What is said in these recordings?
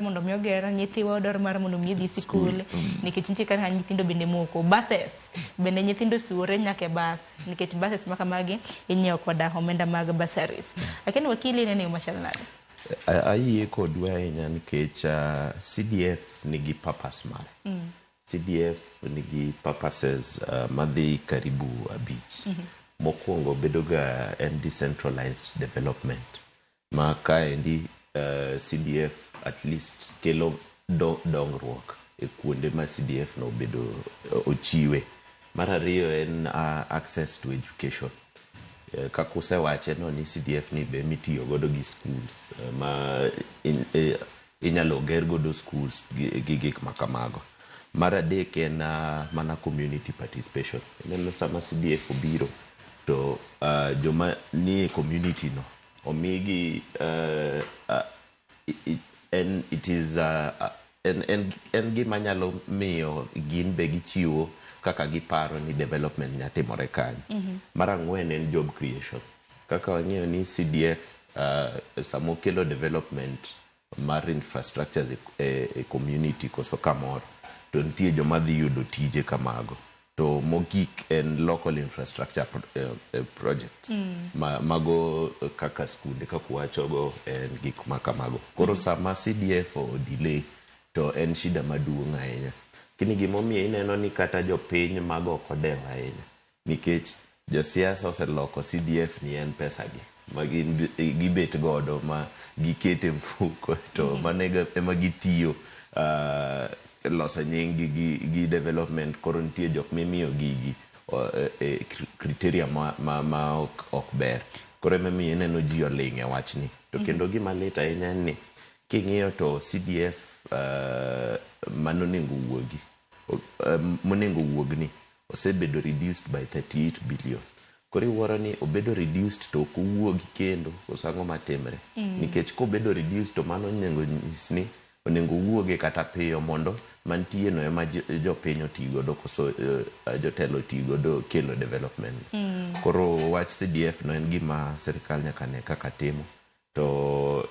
Mondo mi oger nyithiwa dwaro mar mondo mi odhi sikul nikech nitie kaka nyithindo bende moko buses bende nyithindo suore nyaka e bus nikech buses ma kamagi inyiewo koda omenda mag bursaries. Lakini wakili inene yo machal nade? Ayie kodu ahinya nikech CDF nigi purpose mare. CDF nigi purposes madhi karibu 5. Mokwongo bedo ga en decentralized development. Ma kaendi CDF at least kelo dongruok e kuonde ma CDF no obedo ochiwe. Mar ariyo en access to education. Kaka usewache no ni CDF ni be mitiyo godo gi schools ma inyalo ger godo schools gi gik ma kamago. Mar adek en mana community participation. Ineno sama CDF obiro to joma nie community no omigi en it is en gima nyalo miyo gin be gichiwo kaka giparo ni development nya timore kanyo. Mar ang'wen en job creation. Kaka wang'eyo ni CDF sama okelo development mar infrastructures e community koso kamoro to nitie joma dhi yudo tije kamago. To mogik en local infrastructure projects. Mago kaka skunde kaka uwachogo en gik ma kamago. Koro sama CDF o delay to en shida maduong' ahinya. Lakini gimomiyo ineno ni kata jopiny mago ok odewo ahinya nikech josiasa oseloko CDF ni en pesa gi ma gin gibet godo ma gikete mfuko to mano ema gitiyo loso nying gi development. Koro nitie jok mimiyo gigi e criteria ma ok ber. Koro emomiyo ineno ji oling' e wachni. To kendo gima lit ahinya en ni king'iyo to CDF manonego wuogi monego wuogni osebedo reduced by 38 billion. Koro iwuoro ni obedo reduced to ok owuogi kendo koso ang'o matimre? Nikech kobedo reduced to mano onego nyis ni onego owuoge kata piyo mondo mantie no ema jopiny oti godo koso jotelo oti godo kelo development. Koro wach CDF no en gima sirikal nyaka ne kaka timo. To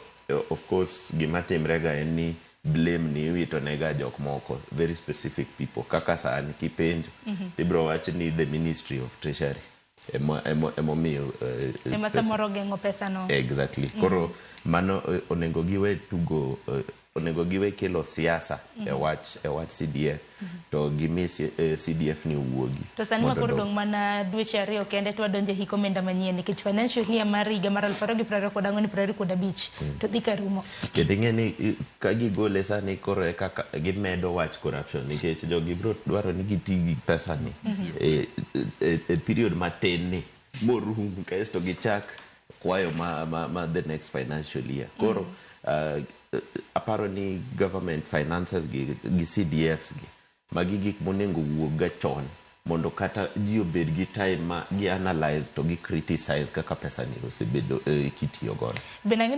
of course gima timre ga en ni blame ni iwito ne ga jok moko, very specific people. Kaka sani kipenjo ibro wach ni the Ministry of Treasury emomiyo ema samoro geng'o pesa no. Exactly. Koro mano onego giwe tugo, onego giwe kelo siasa e wach CDF to gimi CDF ni owuogi. To sani ma koro dong' mana dweche 2 kende to wadonjo e hik omenda manyien nikech financial year mar higa mar 2024 25 to dhi ka rumo. Kendo ing'e ni ka gigole sani koro e kaka gimedo wach corruption nikech jogi biro dwaro ni giti gi pesa ni e period matin ni morum kaeto gichak kwayo ma the next financial year. Koro aparo ni government finances gi CDFs gi magi gik monego wuog ga chon mondo kata ji obed gi time ma gi analyze to gi criticize kaka pesa ni osebedo kitiyo godo. Bende ang'e